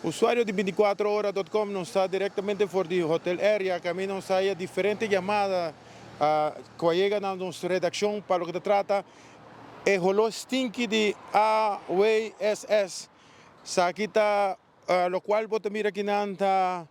Usuario di 24ora.com, nos ta directamente for di Hotel Area, caminda nos a haya diferente yamada cu a yega na nos redaccion pa loke ta trata e holo stinky di AWSS. Esaki ta locual bo ta mira akinan, ta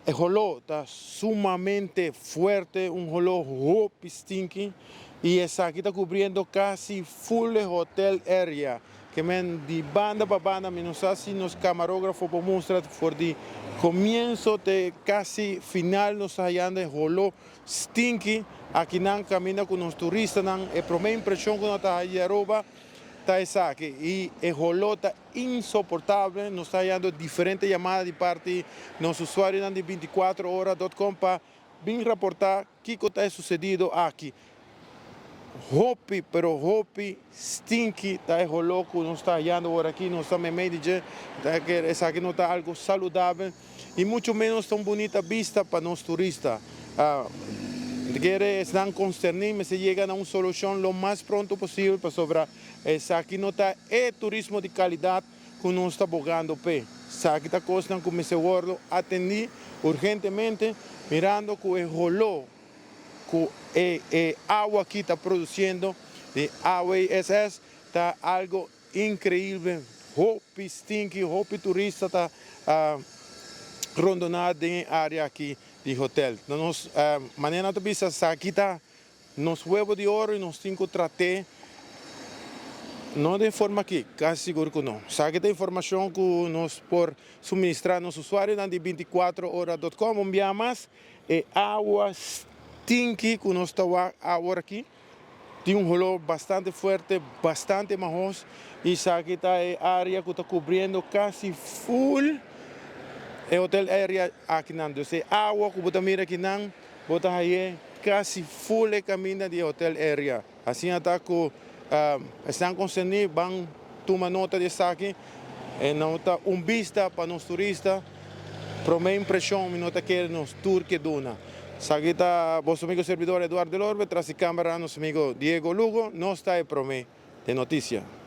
e holo ta sumamente fuerte, un holo hopi stinky y esaki ta cubriendo casi full e hotel area. Kemen di banda pa banda, mi no sa si nos camarógrafo por mustra, for di comienso te casi final nos ta hayando e holo stinky akinan, caminda cu nos turistanan, e prome impresion cu nan ta haya di Aruba ta esaki y e holo ta insoportabel. Nos ta hayando diferente yamada di parti nos usuarionan di 24ora.com pa bin raporta kico ta sucedido aki. Hopi, pero hopi stinky ta e holo cu nos ta hayando awor aki. Nos ta meimei di dje, esaki no ta algo saludabel y mucho menos ta un bunita vista pa nos turista. Kere esnan concerni mester yega na un solucion lo mas pronto posibel, pasobra esaki no ta e turismo di calidad cu nos ta bogando p'e. Esaki ta cosnan cu mester wordo atendi urgentemente, mirando cu e holo cu e awa aki ta produciendo di AWSS ta algo increibel. Hopi stinky, hopi turista ta rondona den e area aki di hotel. Nos manera ta bisa, esaki ta nos huevo di oro y nos tin cu trate no den forma aki, casi sigur cu no. Esaki ta informacion cu nos por suministra nos usuarionan di 24ora.com. Un biaha mas, e awa stinky cu nos ta awor aki tin un holo bastante fuerte, bastante mahos, y esaki ta e area cu ta cubriendo casi full e hotel area akinan. Dus e awa cu bo ta mira akinan, bo ta haye casi full e caminda di hotel area. Asina ta cu esnan concerni ban tuma nota di esaki. E no ta un vista pa nos turista. Prome impresion mi no ta kere nos tur ke duna. Esaki ta boso amigo servidor Eduardo Delorbe, tras di camera nos amigo Diego Lugo. Nos ta e prome de noticia.